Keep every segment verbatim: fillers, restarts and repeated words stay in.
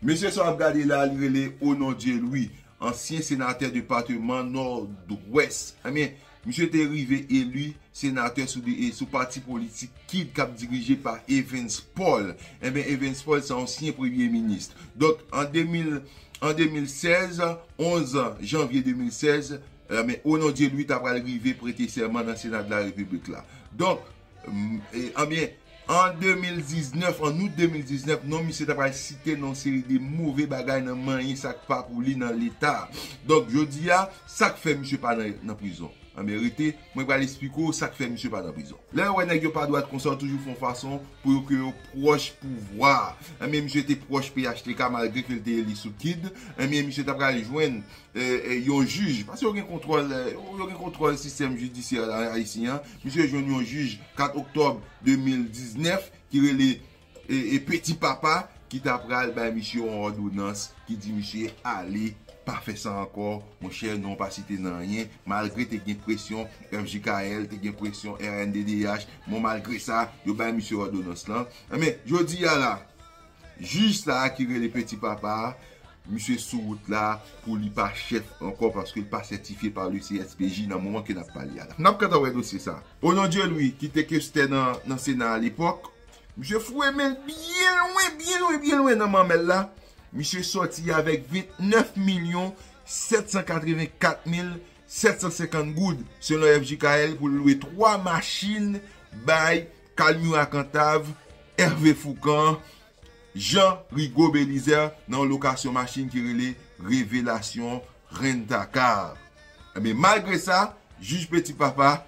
Mesye sa w ap gade la, li rele Onondieu Louis, ansyen senatè depatman Nòdwès. Ebyen, misye te rive eli senatè sou, de, sou pati politik KID k ap dirije pa Evans Paul. Ebyen, Evans Paul se ansyen premye minis. Donk, an de mil, an de mil sèz, onz janvye de mil sèz, ebyen, Onondieu Louis ta pral rive prete sèman nan Sena de la Repiblik la. Donk, m, e, ebyen, an de mil diznèf, an out de mil diznèf, non misye ta pral site nan yon seri de move bagay nan manyen sa k pa pou li nan Leta. Donk, jodi a, sa k fè misye pa nan, nan prizon? Ebyen, rete, mwen pral esplike w sa k fè misye pa nan prizon. Lè yo wè nèg yo pa dwat konsa, yo toujou fè yon fason pou yo ke yo pwòch pouvwa. Ebyen, misye te pwòch P H T K malgre ke l te eli sou KID. Ebyen, misye ta pral jwenn e, e, yon jij, paske yo gen kontwòl, e, yo gen kontwòl sistèm jidisyè la, ayisyen an. Misye jwenn yon jij kat oktòb de mil diznèf ki rele, e, e, Peti Papa, ki ta pral bay misye yon òdonans ki di misye ale, pa fè sa ankò, monchè, non w pa site nan anyen, malgre te gen presyon F J K L, te gen presyon R N D D H, bon, malgre sa, yo bay misye òdonans lan. Ebyen, jodi a la, jij sa a ki rele Peti Papa a, misye sou wout la pou li pa chèf ankò paske l pa sètifye pa le C S P J nan moman ke n ap pale a la. N ap gentan wè dosye sa a. Onondieu Louis, ki te kestè nan, nan Sena alepòk, misye foure men l byen lwen, byen lwen, byen lwen nan manmèl la. Misye sòti avèk vennèf milyon sèt san katrevenkat mil sèt san senkant goud, selon F J K L, pou l lwe twa machin bay Calmur Cantave, Hervé Fourcand, Jean Rigaud Belizaire nan yon lokasyon machin ki rele Révélation Rent-A-Car. Ebyen, malgre sa, jij Peti Papa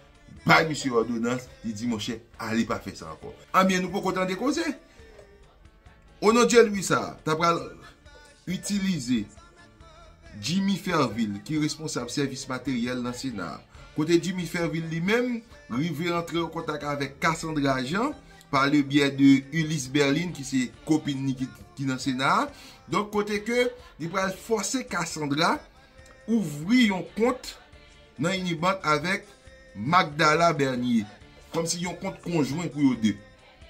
bay misye òdonans, li di, monchè, ale pa fè sa ankò. Ebyen, nou poko tande koze. Onondieu Louis sa a, ta pral itilize Jimmy Fervil, ki responsab sèvis materyèl nan Sena a. Kote Jimmy Fervil li menm rive rantre an kontak avèk Cassandra Jean pa le byè de Ulysse Berline, ki se kopin li ki, ki nan Sena a. Donk, kote ke li pral fòse Cassandra ouvri yon kont nan Unibank avèk Magdala Bernier, kòmsi yon kont konjwen pou yo de,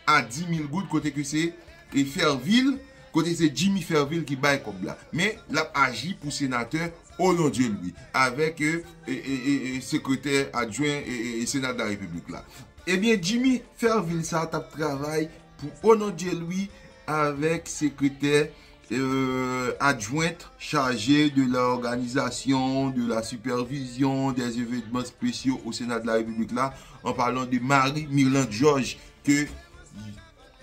a dis mil goud, kote ke se, e, Fervil, kote se Jimmy Fervil ki bay kòb la. Men, l ap aji pou senatè Onondieu Louis, avèk, e, e, e, e, e, sekretè adjwen, e, e, e, Sena de la Repiblik la. Ebyen, Jimmy Fervil sa t ap travay pou Onondieu Louis avèk sekretè euh, adjointe chargée de l'organisation, de la supervision des événements spéciaux au Sénat de la République la, en parlant de Marie Mirlande Georges, ke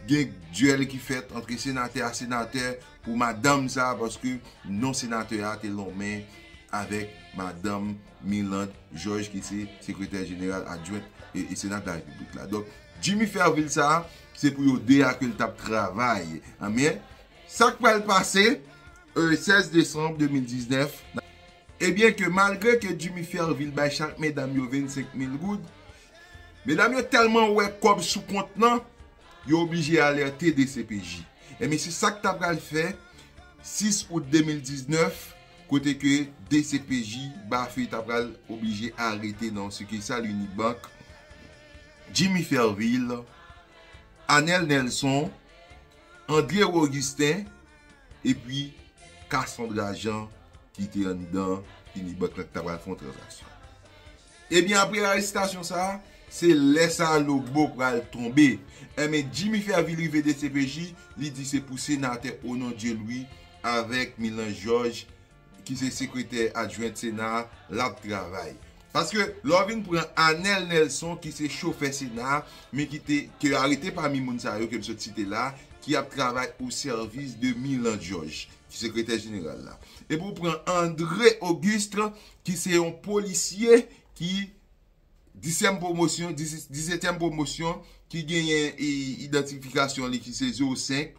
gen dyèl ki fèt ant senatè a senatè pou madanm sa, paske non senatè a te lonmen avèk madanm Mirlande Georges, ki se sekretè jeneral adjwent e, e Sena de la Repiblik la. Donk, Jimmy Fervil sa, se pou yo de a ke l t ap travay. Ebyen, sa k pral pase, euh, sèz desanm de mil diznèf, ebyen ke malgre ke Jimmy Fervil bay chak medam yo vennsenk mil goud, medam yo tèlman wè kòb sou kont lan, yo oblije alète D C P J. Ebyen, se sa k ta pral fè sis out de mil diznèf, kote ke D C P J Bafe ta pral oblije arete nan yon sikisal Unibank, Jimmy Fervil, Anel Nelson, André Augustin, epi Cassandra Jean ki te anndan Unibank lan ki ta pral fè yon tranzaksyon. Ebyen, apre arestasyon sa a, se lè sa a lobo pral tonbe. Ebyen, Jimmy Fervil rive D C P J, li di se pou senatè Onondieu Louis avèk Milan Georges, ki se sekretè adjwent Sena a, l ap travay. Paske lè w vin pran Anel Nelson, ki se chofè Sena a, men ki te, ke arete pami moun sa yo ke m sot site la, ki ap travay o sèvis de Milan Georges, ki sekretè jeneral la. Epi w pran André Auguste, ki se yon polisye ki dizyèm pwomosyon, dis-, disetyèm pwomosyon, ki genyen, e, idantifikasyon li ki se zewo senk,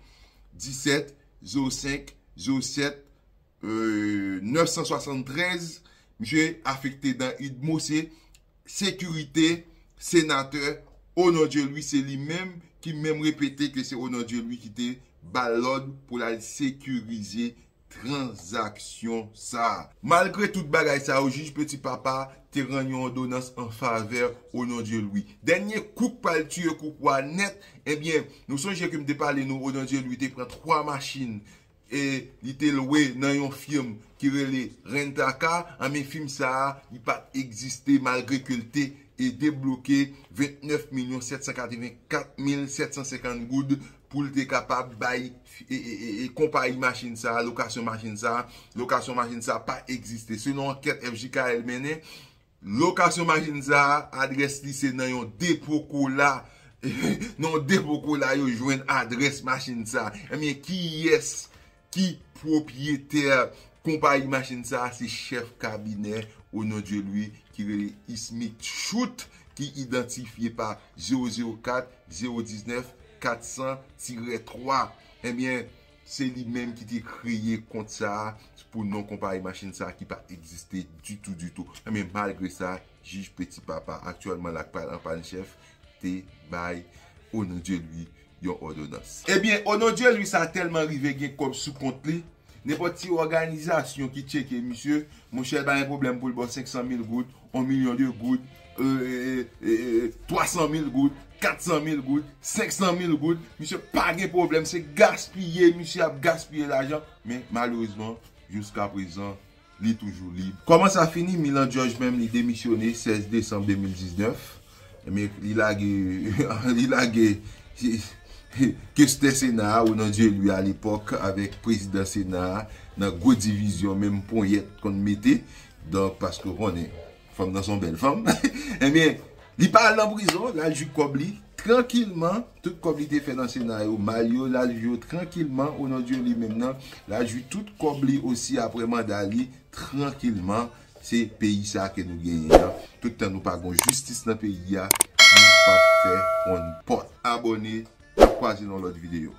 disèt, zewo senk, zewo sèt, euh, nèf san swasanntrèz, misye afekte nan UDMO, se sekirite senatè Onondieu Louis, se li menm ki menm repete ke se Onondieu Louis ki te ba l lòd pou l al sekirize tranzaksyon sa a. Malgre tout bagay sa yo, jij Petit Papa te rann yon òdonans an favè Onon Dye Lwi. Dènye kou k pral tiye koukwa nèt, ebyen, nou sonje ke m te pale nou Onon Dye Lwi te pran twa machin e li te lwe nan yon fim ki rele Rentaka, anben fim sa a, li pa t egziste malgre ke l te e debloke vennèf milyon sèt san katrevenkat mil sèt san senkant goud pou l te kapab bay e, e, e, e konpayi machin sa a, lokasyon machin sa a, lokasyon machin sa a pa egziste. Selon ankèt F J K L mennen, lokasyon machin sa a, adrès li se nan yon depo kola, nan yon depo kola yo jwenn adrès machin sa a. Ebyen, kiyès ki pwopyetè konpayi machin sa a? Se chèf kabinè Onon Dye Lwi ki rele Ismith Choute, ki idantifye pa zewo zewo kat zewo diznèf kat san tirè twa. Ebyen, se li menm ki te kreye kont sa a pou non konpayi machin sa a ki pa egziste ditou, ditou. Ebyen, malgre sa, jij Petit Papa, aktyèlman la k pral an pann chèf, te bay Onon Dye Lwi yon òdonans. Ebyen, Onon Dye Lwi sa tèlman rive gen kòb sou kont li, nenpòt ti òganizasyon ki tcheke misye, monchè, l pa gen pwoblèm pou l ba w senk san mil goud, yon milyon de goud, e, e, e, e, twa san mil goud, kat san mil goud, senk san mil goud. Misye pa gen pwoblèm, se gaspiye, misye ap gaspiye lajan. Men, malerezman, jiska prezan, li toujou lib. Kòman sa fini? Milan Georges menm, li demisyone sèz desanm de mil diznèf. Men, li lage, li lage kestè Sena a, Onon Dye Lwi alepòk, avèk prezidan Sena a, nan gwo divizyon, menm ponyèt konn mete. Donk, paske w konnen, fanm nan se yon bèl fanm. Ebyen, li pa al nan prizon, l al jwi kòb li, trankilman, tout kòb li te fè nan Sena yo, mal yo, l al jwi yo trankilman, Onon Dye Lwi menm nan, l al jwi tout kòb li osi apre manda li, trankilman. Se peyi sa ke nou genyen an. Tout tan nou pa gon jistis nan peyi a, nou p ap fè on pòt. Abòne, n ap kwaze nan lòt videyo.